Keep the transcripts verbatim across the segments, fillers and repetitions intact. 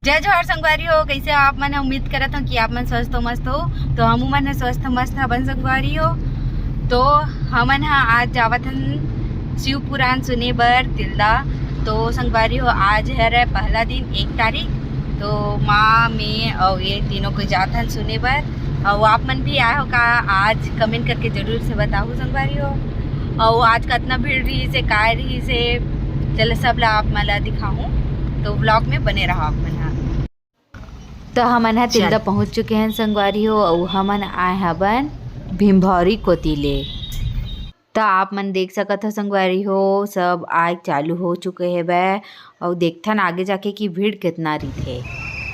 जय जोहार संगवारी हो, कइसे हो आप मन? उम्मीद करत हंव कि आप मन स्वस्थ हो, मस्त हो। तो हमू मन ह स्वस्थ मस्त हवन संगवारी हो। तो हमन ह आज जावत हन शिव पुराण सुने बर तिल्दा। तो संगवारी हो, आज हरे पहला दिन, एक तारीख। तो माँ, मैं अउ ये तीनों को जात हन सुने बर। अउ आप मन भी आए हो का? आज comment करके जरूर से बताहू संगवारी हो। अउ आज कतना भीड़ रहिस हे, काय रहिस हे, चलो सब ला आप मन ला दिखाहूँ। तो vlog में बने रहो आप मन ह। तो हमन ह तिल्दा चल। पहुँच चुके हन संगवारी हो, अउ हमन आए हवन भीमभौरी कोती ले। त आप मन देख सकत हो संगवारी हो, सब आए चालू हो चुके हेवय। अउ देखथन आगे जाके कि भीड़ कितना रहिथे।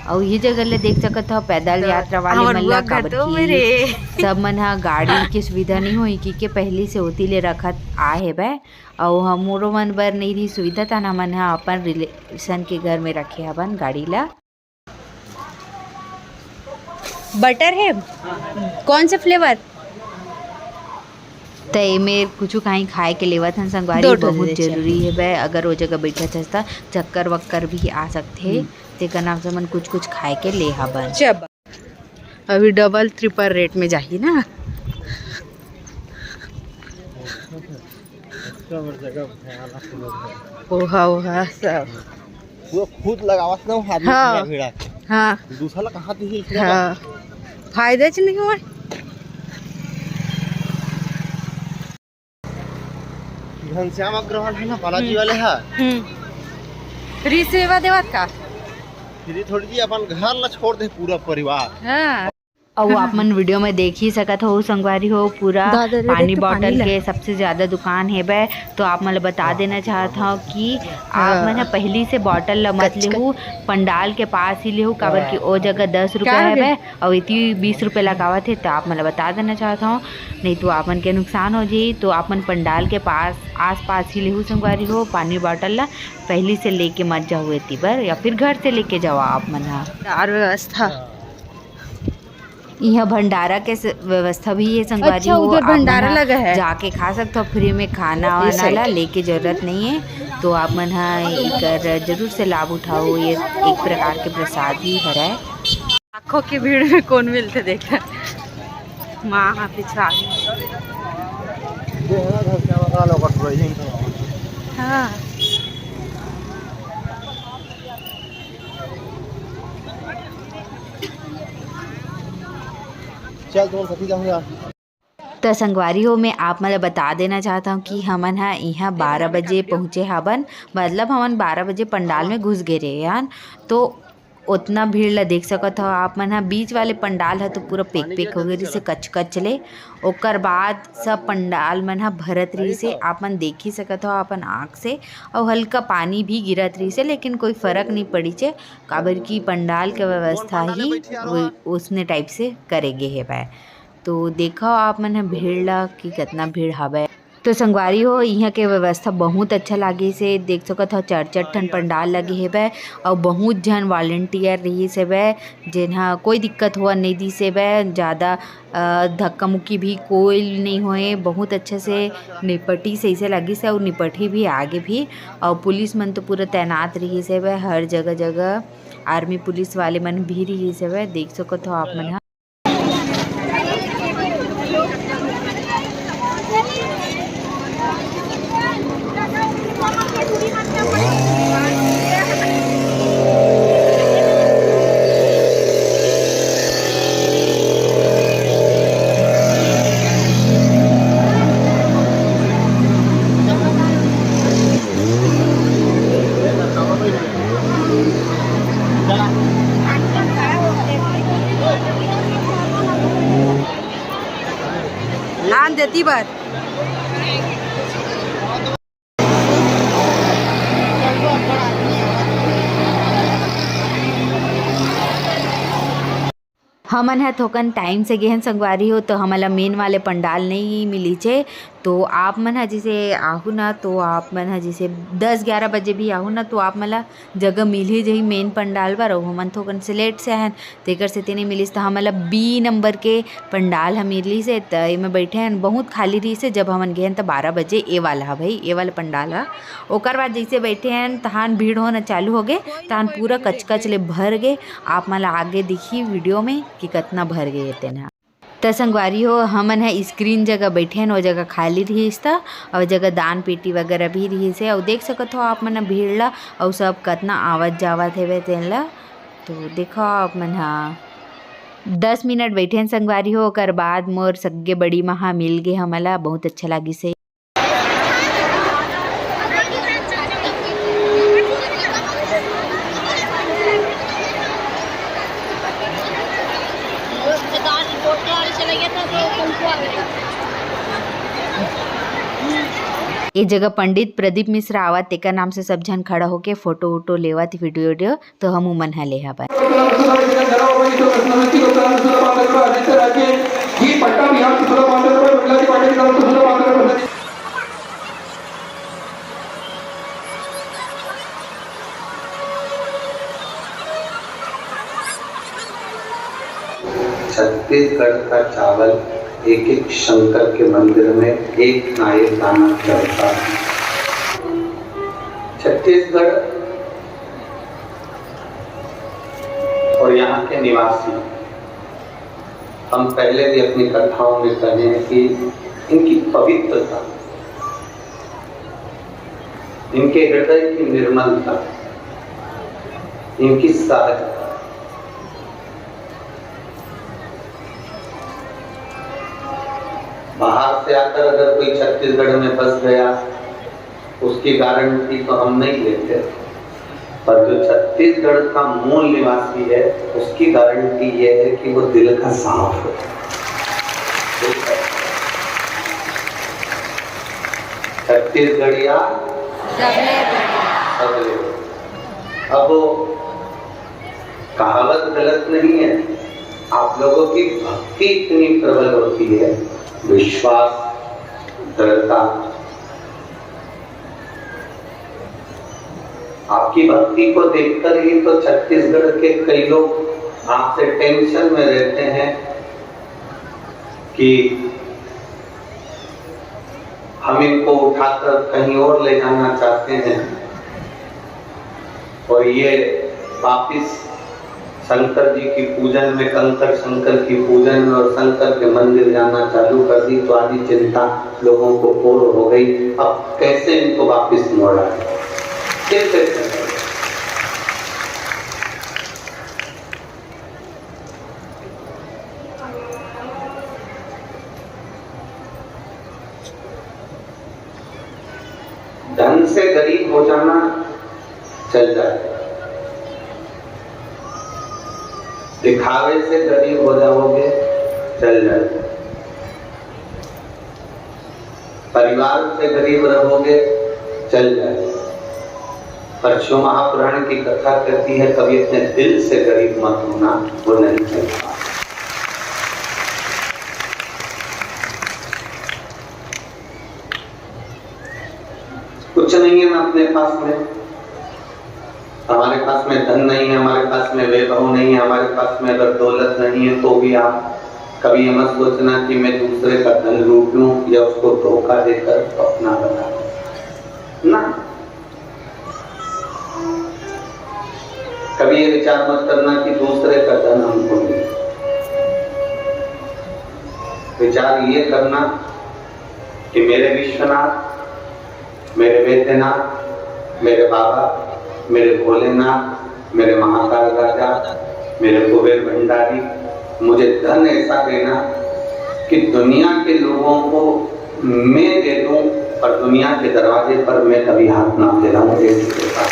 अउ ये जगह ले देख सकत हो पैदल तो यात्रा वाले हमर मन ला, बुआ घर काबर तो कि मेरे। सब मन ह गाड़ी के सुविधा नइ होही कि के पहिली से ओती ले रखत आए हेवय। अउ हमरो मन बर नइ रही सुविधा, तन हमन ह अपन relation के घर में रखे हवन गाड़ी ला। बटर है? कौन से flavor? त एमे कुछु काहीं खाए के लेवत हन संगवारी, दो ठो दे बहुत दे, चल। जरूरी हेवय। अगर ओ जगह बइठत हस त चक्कर वक्कर भी आ सकथे, हम्म। तेकर नाम से हमन कुछ कुछ खाए के ले हवन। चल। अभी double triple rate में जाही ना। ओहा, ओहा, सब। वो खुद लगावत ना, वो आदमी हाँ। भिड़ा, भिड़ा। हाँ। दूसरा ला कहाँ दिही, इसने हाँ। का? फायदा च नहीं हुआ। घनश्याम अग्रवाल है ना, बालाजी हम्म। वाले है। हम्म। Free सेवा देवत का? Free थोड़ी जी, अपन घर ला छोड़ दे पूरा परिवार। हाँ। अउ आप मन video में देख ही सकत हो संगवारी हो, पूरा दादा रे, पानी देख तो पानी bottle ला। के सबसे ज्यादा दुकान हेवय। तो आप मन ल बता देना चाहत हव कि आप हाँ। मन ह पहिली से bottle ल मत कचका। लेहू। पंडाल के पास ही लेहू, काबर कि ओ जगह दस रुपया का रे? हेवय अउ इति बीस रुपया लगावत हे। तो आप मन ल बता देना चाहत हव, नहीं तो आप मन के नुकसान हो जाही। तो आप मन पंडाल के पास, आसपास ही लेहू संगवारी हो पानी bottle ला, पहिली से लेके मत जाहू एती बर, या फिर घर से लेके जावा आप मन ह। और व्यवस्था इहाँ भंडारा के स-, व्यवस्था भी हे संगवारी अच्छा, हो, उधर आप मन भंडारा ह लगा है। जाके खा सकथो free में खाना ये वाना side। ला, लेके जरूरत नहीं है। तो आप मन ह एकर जरूर से लाभ उठाओ, ये एक प्रकार के प्रसाद ही हरय। लाखों की भीड़ में कौन मिलते देखा, माँ हाँ पिछवा। हाँ। चल, तुम सखी जाऊंगा। त संगवारी हो, मैं आप मन ल बता देना चाहत हव कि हमन ह इहाँ बारह बजे पहुँचे हवन, मतलब हमन बारह बजे पंडाल में घुस गे रेहे हन। तो ओतना भीड़ ल देख सकत हव आप मन ह, बीच वाले पंडाल ह तो पूरा पेक-पेक हो गे रिहिस हे, कच-कच ले। ओकर बाद सब पंडाल मन ह भरत रिहिस हे, आप मन देख ही सकत हव अपन आँख से। अउ हल्का पानी भी गिरत रिहिस हे, लेकिन कोई फरक नइ पड़िस हे, काबर कि पंडाल के व्यवस्था ही वो, उसने type से करे गे हेवय। तो देखव आप मन ह भीड़ ला कि कतना भीड़ हवय। तो संगवारी हो, इहाँ के व्यवस्था बहुत अच्छा लागिस हे। देख सकत हव, चार-चार ठन पंडाल लगे हेवय अउ बहुत झन volunteer रिहिस हेवय, जेन ह कोई दिक्कत होवय नइ दिस हेवय। जादा, अ, धक्का मुक्की भी कोई नइ होए, बहुत अच्छा से निपटिस हे, अइसे लागिस हे, अउ निपटही भी आगे भी। अउ पुलिस मन तो पूरा तैनात रिहिस हेवय हर जगह-जगह, army पुलिस वाले मन भी रिहिस हेवय। देख सकत हव आप मन ह। आन देती बर। हमन ह थोकन time से गेहन संगवारी हो, तो हमन ल main वाले पंडाल नइ मिलिस हे, तो आप मन ह जैसे आहू ना, तो आप मन ह जैसे दस ग्यारह बजे भी आहू ना, तो आप मन ला जगह मिल ही जही मेन पंडाल बर। अउ हमन थोकन से लेट से आहन, तेकर सेती नइ मिलिस। त हमन ला बी नंबर के पंडाल ह मिलिस हे, त एमे बैठे हन, बहुत खाली रहिस हे। जब हमन गे हन, त बारह बजे ए वाला ह भाई, ए वाला पंडाल ह। ओकर बाद जैसे बैठे हन, तहान भीड़ होना चालू हो गे, तहान पूरा कचकच ले भर गे। आप मन ला आगे दिखी वीडियो में कि कतना भर गे हे तेन ह। त संगवारी हो, हमन ह स्क्रीन जगह बैठे हन, ओ जगह खाली रिहिस त, अउ जगह दान पेटी वगैरह भी रिहिस हे। अउ देख सकत हो आप मन ह भीड़ ला, अउ सब कतना आवत जावत हेवे तेन ला। तो देखो आप मन ह दस मिनट बैठे हन संगवारी हो, ओकर बाद मोर सग्गे बड़ी माँ ह मिल गे हमन ला, बहुत अच्छा लागिस हे। ए जगह पंडित प्रदीप मिश्रा आवत, तेकर नाम से सब झन खड़ा होके फोटो वोटो लेवत, वीडियो वीडियो, तो हम उमन ह ले हबन। छत्तीसगढ़ का चावल एक एक शंकर के मंदिर में एक ना एक दाना चढ़ता है। छत्तीसगढ़ और यहाँ के निवासी, हम पहले भी अपनी कथाओं में कहे हैं कि इनकी पवित्रता, इनके हृदय की निर्मलता, इनकी सहजता। बाहर से आकर अगर कोई छत्तीसगढ़ में बस गया, उसकी गारंटी तो हम नहीं लेते, पर जो छत्तीसगढ़ का मूल निवासी है, उसकी गारंटी यह है कि वो दिल का साफ हो। छत्तीसगढ़िया सबले बढ़िया। सबले। अब वो कहावत गलत नहीं है, आप लोगों की भक्ति इतनी प्रबल होती है, विश्वास, दृढ़ता। आपकी भक्ति को देखकर ही तो छत्तीसगढ़ के कई लोग आपसे टेंशन में रहते हैं कि हम इनको उठाकर कहीं और ले जाना चाहते हैं और ये वापिस शंकर जी की पूजन में, कंकर शंकर की पूजन में और शंकर के मंदिर जाना चालू कर दी, तो आधी चिंता लोगों को और हो गई। अब कैसे इनको वापिस मोड़ा है, कैसे करें? धन से गरीब हो जाना चल जाए, दिखावे से गरीब हो जाओगे, चल जाए, परिवार से गरीब रहोगे, चल जाए, पर शिव महापुराण की कथा कहती है, कभी अपने दिल से गरीब मत होना, वो नहीं चलता। कुछ नहीं है ना अपने पास में, हमारे पास में धन नहीं है, हमारे पास में वैभव नहीं है, हमारे पास में अगर दौलत नहीं है, तो भी आप कभी ये मत सोचना कि मैं दूसरे का धन लूट लूं या उसको धोखा देकर अपना बना लूं। ना, कभी ये विचार मत करना कि दूसरे का धन हमको मिले। विचार ये करना कि मेरे विश्वनाथ, मेरे वैद्यनाथ, मेरे बाबा, मेरे भोलेनाथ, मेरे महाकाल राजा, मेरे कुबेर भंडारी, मुझे धन ऐसा देना कि दुनिया के लोगों को मैं दे दूं और दुनिया के दरवाजे पर मैं कभी हाथ ना फैलाऊं। ऐसी कृपा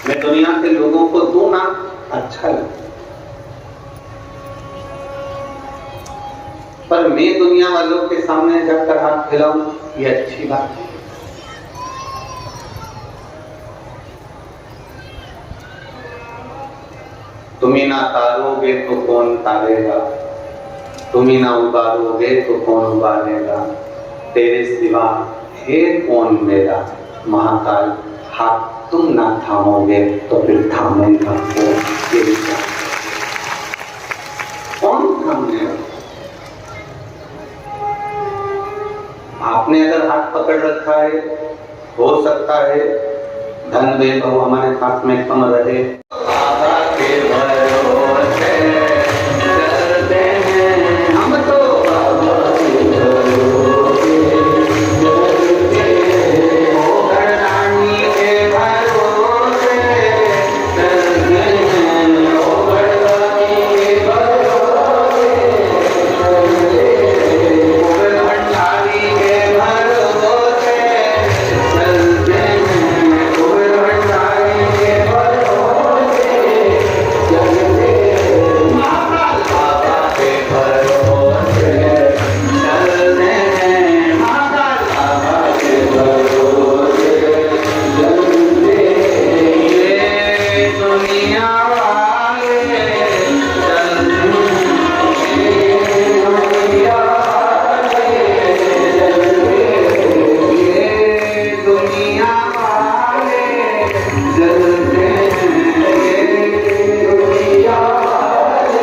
मैं दुनिया के लोगों को दूं ना, अच्छा लगे, पर मैं दुनिया वालों के सामने जाकर हाथ फैलाऊं, ये अच्छी बात है। तुम ही ना तारोगे तो कौन तारेगा, तुम ही ना उबारोगे तो कौन उबारेगा, तेरे सिवा है कौन मेरा। महाकाल, हाथ तुम ना थामोगे तो फिर थामेगा कौन? ये विचार करो। कौन थामने वाला? आपने अगर हाथ पकड़ रखा है, हो सकता है धन वैभव हमारे साथ में कम रहे। बाबा के भरोसे चलते हैं हम तो, बाबा के भरोसे चलते हैं, ओ गणरानी के भरोसे चलते हैं, ओ गणरानी के भरोसे चलते हैं, ओ भंडारी के भरोसे चलते हैं, ओ भंडारी के भरोसे चलते हैं, महाकाल बाबा के भरोसे चलते हैं, महाकाल बाबा के भरोसे चलते हैं। ये दुनिया वाले चलते हैं, ये दुनिया वाले चलते हैं, ये दुनिया वाले चलते हैं, ये दुनिया वाले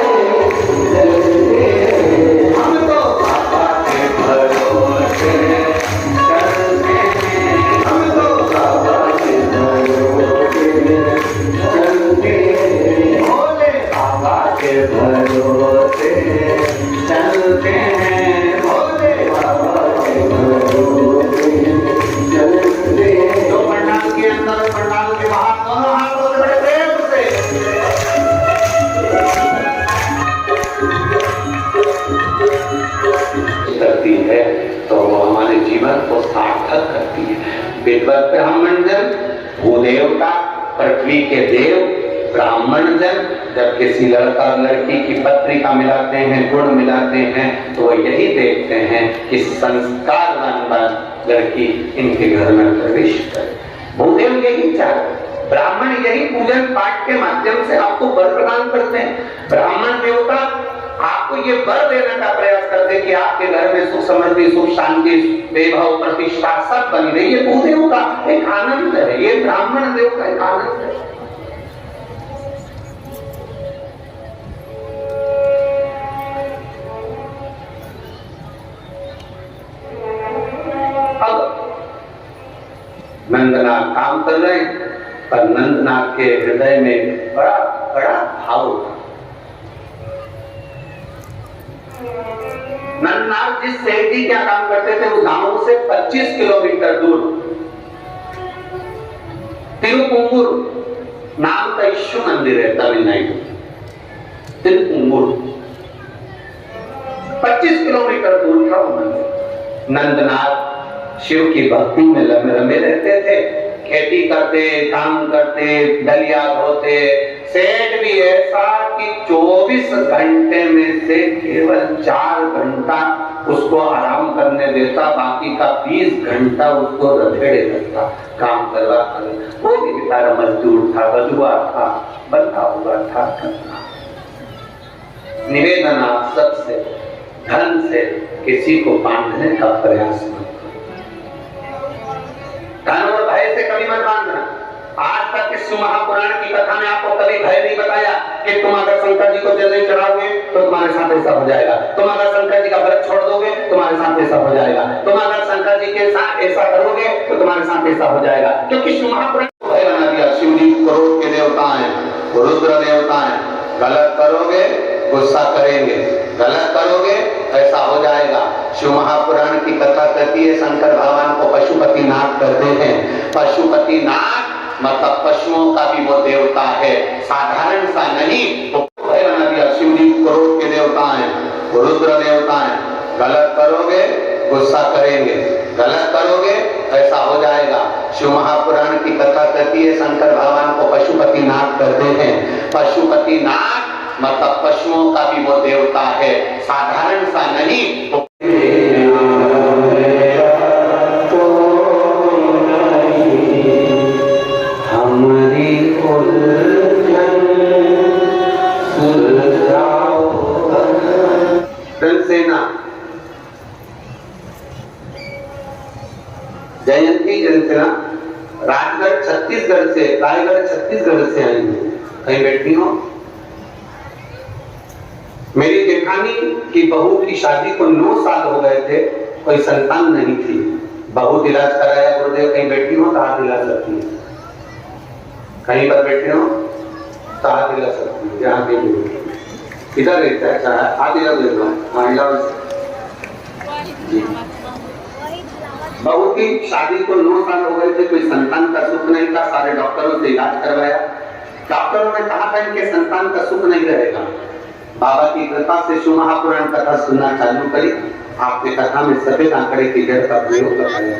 चलते हैं। हम तो बाबा के भरोसे चलते हैं, हम तो बाबा के भरोसे चलते हैं, भोले बाबा के भरोसे चलते हैं, भोले बाबा के भरोसे चलते हैं। जो पंडाल के अंदर, पंडाल के बाहर, दोनों हाथ ऊपर बड़े प्रेम से करती है, तो वो हमारे जीवन को सार्थक करती है। विद्वत ब्राह्मण जन, भूदेवता, पृथ्वी के देव, ब्राह्मण जन जब किसी लड़का और लड़की की पत्रिका मिलाते हैं, गुण मिलाते हैं, तो वो यही देखते हैं कि संस्कारवान लड़की इनके घर में प्रवेश करे। भूदेव यही चाहते हैं, ब्राह्मण यही पूजन पाठ के माध्यम से आपको वर प्रदान करते हैं। ब्राह्मण देवता आपको ये वर देने का प्रयास करते हैं कि आपके घर में सुख समृद्धि, सुख शांति, वैभव प्रतिष्ठा सब बनी रही। ये भूदेव का एक आनंद है, ये ब्राह्मण देव का एक आनंद है। अब नंदनाथ काम कर रहे हैं, पर नंदनाथ के हृदय में बड़ा बड़ा भाव था। नंदनाथ जिस सेठ जी क्या काम करते थे, उस गांव से पच्चीस किलोमीटर दूर तिरुपुंगुर नाम का यीशु मंदिर है तमिलनाडु में। तिरुपुंगुर पच्चीस किलोमीटर दूर था वो मंदिर। नंदनाथ शिव की भक्ति में लमे लमे रहते थे, खेती करते, काम करते, दलिया धोते। सेठ भी ऐसा कि चौबीस घंटे में से केवल चार घंटा उसको आराम करने देता, बाकी का बीस घंटा उसको रखेड़े करता, काम करवाता। वो भी बेचारा मजदूर था, बजुआ था, बंधा हुआ था। निवेदन आप सबसे, धन से किसी को बांधने का प्रयास मत करो। धन और भय से कभी मत बांधना। आज तक इस महापुराण की कथा में आपको कभी भय नहीं बताया कि तुम अगर शंकर जी को जल नहीं चढ़ाओगे तो तुम्हारे साथ ऐसा हो जाएगा, तुम अगर शंकर जी का व्रत छोड़ दोगे तुम्हारे साथ ऐसा हो जाएगा, तुम अगर शंकर जी के साथ ऐसा करोगे तो तुम्हारे साथ ऐसा हो जाएगा, क्योंकि शिव महापुराण भय बना दिया। शिव जी क्रोध के देवता हैं, रुद्र देवता हैं। गलत करोगे, गुस्सा करेंगे, गलत करोगे, ऐसा हो जाएगा। शिव महापुराण की कथा कहती है, शंकर भगवान को पशुपति नाग कहते हैं। पशुपति नाग मतलब पशुओं का भी वो देवता है, साधारण सा नहीं। भय बना दिया। शिव जी क्रोध के देवता हैं, रुद्र देवता हैं। गलत करोगे, गुस्सा करेंगे, गलत करोगे, ऐसा हो जाएगा। शिव महापुराण की कथा कहती है, शंकर भगवान को पशुपति नाग कहते हैं। पशुपति नाग मतलब पशुओं का भी वो देवता है, साधारण सा नहीं। हमारी उलझन सुलझाओ। Friends, जयंती जैन सिन्हा, राजगढ़ छत्तीसगढ़ से, रायगढ़ छत्तीसगढ़ से आई हूँ। कहीं बैठी हो? मेरी जेठानी की बहू की शादी को नौ साल हो गए थे, कोई संतान नहीं थी। बहुत इलाज कराया गुरुदेव, कहीं बैठी हो तो हाथ हिला सकती है। कहीं पर बैठे हो तो हाथ हिला सकती है, जहाँ भी हो। किधर रहता है? अच्छा, हाथ हिला दो एक बार। हाँ, हिलाओ इसे। जी। बहू की शादी को नौ साल हो गए थे, कोई संतान का सुख नहीं था, सारे डॉक्टरों से इलाज करवाया। डॉक्टरों ने कहा था, इनके संतान का सुख नहीं रहेगा। बाबा की कृपा से शिव महापुराण कथा सुनना चालू करी। आपने कथा में सफेद आंकड़े की जड़ का प्रयोग करवाया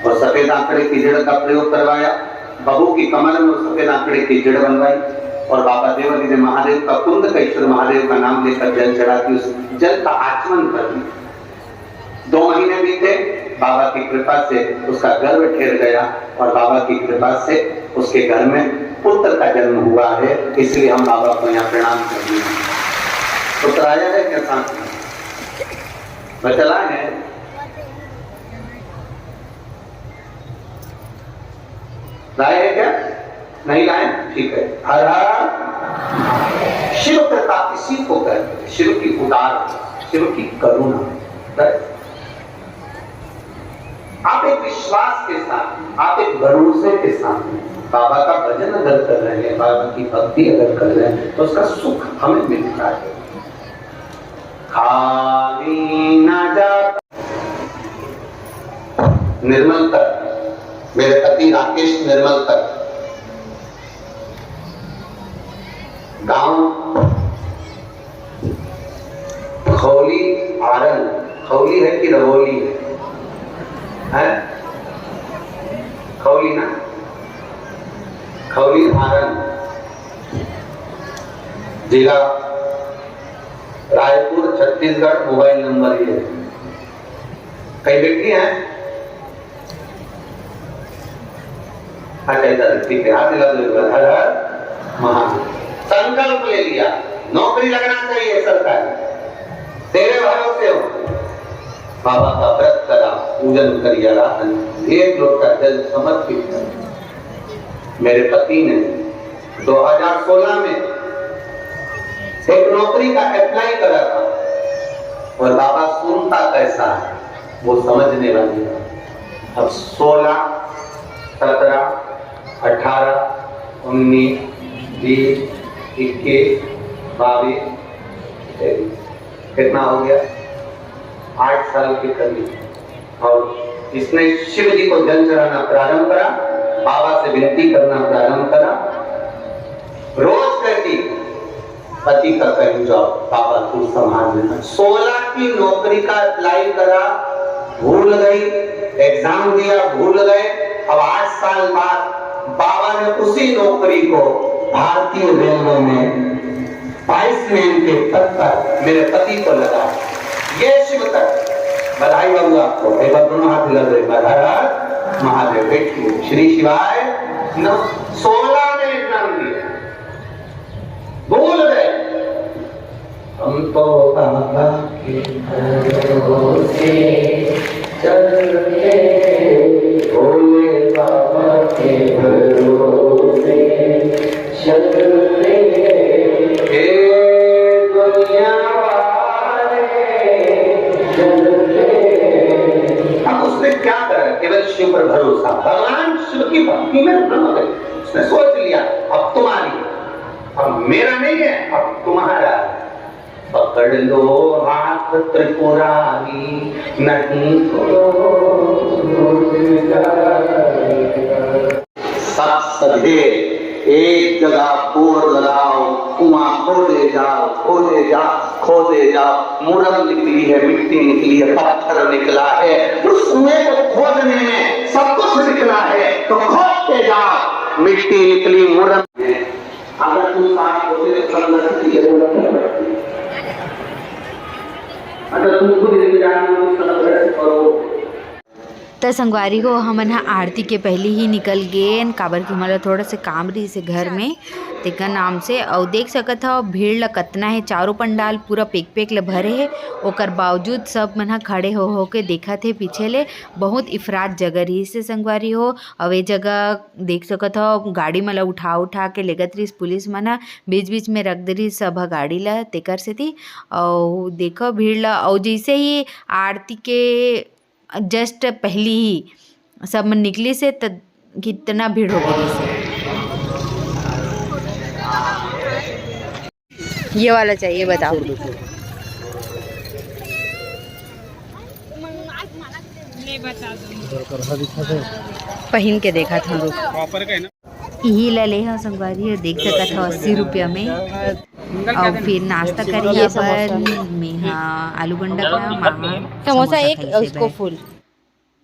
और सफेद आंकड़े की जड़ का प्रयोग करवाया। बहू की कमर में सफेद आंकड़े की जड़ बनवाई और बाबा देवादिदेव महादेव का, कुंदकेश्वर महादेव का नाम लेकर जल चढ़ा के उस जल का आचमन कर दिया। दो महीने बीते, बाबा की कृपा से उसका गर्भ ठहर गया और बाबा की कृपा से उसके घर में पुत्र का जन्म हुआ है, इसलिए हम बाबा को यहाँ प्रणाम करते हैं। पुत्र आया है क्या साथ में? बचला है? लाए हैं क्या? नहीं लाए? ठीक है। हर हर। शिव कृपा किसी को कहते हैं? शिव की उदार, शिव की करुणा। आप एक विश्वास के साथ, आप एक भरोसे के साथ बाबा का भजन अगर कर रहे हैं, बाबा की भक्ति अगर कर रहे हैं, तो उसका सुख हमें मिलता है। खाली ना जा। निर्मल तक, मेरे पति राकेश निर्मल तक, गांव खौली आरन, खौली है कि रवोली है? हैं? खौली ना, खौली आरन, जिला रायपुर, छत्तीसगढ़। मोबाइल नंबर ये है। कहीं बैठी हैं? अच्छा, इधर, ठीक है, हाथ हिला दो एक बार। हर हर महादेव। संकल्प ले लिया, नौकरी लगना चाहिए सरकारी। तेरे भरोसे हो। बाबा का व्रत करा, पूजन करिया, रात में एक लोटा जल समर्पित कर। मेरे पति ने दो हज़ार सोलह में एक नौकरी का अप्लाई करा था और बाबा सुनता कैसा है, वो समझने वाली बात। अब सोलह, सत्रह, अठारह, उन्नीस, बीस, इक्कीस, बाईस, तेईस, कितना हो गया? आठ साल के करीब। और इसने शिव जी को जल चढ़ाना प्रारंभ करा, बाबा से विनती करना प्रारंभ करा। रोज कहती, "पति का कहीं जॉब, बाबा तू संभाल लेना।" सोलह की नौकरी का अप्लाई करा, भूल गई, एग्जाम दिया, भूल गए। अब आठ साल बाद बाबा ने उसी नौकरी को भारतीय रेलवे में बाईस में इनके पद पर मेरे पति को लगा। ये शिव तक। बधाई बाबू आपको। एक बार दोनों हाथ हिला दो, एक बार हर हर महादेव। बैठिए। श्री शिवाय। न, सोलह में एग्जाम दिया, भूल गए। हम तो बाबा के भरोसे चल के, भोले बाबा के भरोसे चल के, हे दुनिया वाले चल के। अब उसने क्या करा? केवल शिव पर भरोसा, भगवान शिव की भक्ति में रम गए। उसने सोच लिया, अब तुम्हारी, अब मेरा नहीं है, अब तुम्हारा है। पकड़ लो हाथ त्रिपुरारी, नहीं तो डूब जाएगा। सब सधे एक जगह बोर लगाओ, कुआं खोदे जाओ, खोदे जाओ, खोदे जाओ। मुरम निकली है, मिट्टी निकली है, पत्थर निकला है। उस कुएं को खोदने में सब कुछ निकला है, तो खोदते जाओ। मिट्टी निकली, मुरम। अगर तुम साफ होते तो संगत की जरूरत नहीं पड़ती। अगर तुम खुद जिंदगी में संगत करो, त संगवारी हो, हमन ह आरती के पहिली ही निकल गेन, काबर कि हमन ल थोड़ा से काम रहिस हे घर में, तेकर नाम से। अउ देख सकत हव, भीड़ ल कतना हे, चारों पंडाल पूरा पेक-पेक ले भरे हे। ओकर बावजूद सब मन ह खड़े हो, हो के देखत हे पीछे ले। बहुत इफरात जगह रहिस हे संगवारी हो। अउ ए जगह देख सकत हव, गाड़ी मन ल उठा, उठा के लेगत रहिस पुलिस मन ह, बीच-बीच में रख दे रहिस सब ह गाड़ी ल, तेकर सेती। अउ देखो भीड़ ल, अउ जइसे ही आरती के just पहिली ही सब मन निकलिस हे, त कितना भीड़ हो गे रहिस हे। ये वाला चाहिए, बताओ। पहिन के देखत हव, रुक। इही ला ले हव संगवारी हो, देख सकत हव अस्सी रुपया में। अउ फिर नाश्ता करे बर मेहा आलू बंडा खाया, मामा समोसा एक, खाइस हे उसको बैठ। फुल।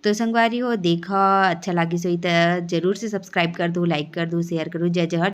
तो संगवारी हो, देखा अच्छा लागिस होही त जरूर से subscribe कर दो, like कर दो, share करो। जय जोहार,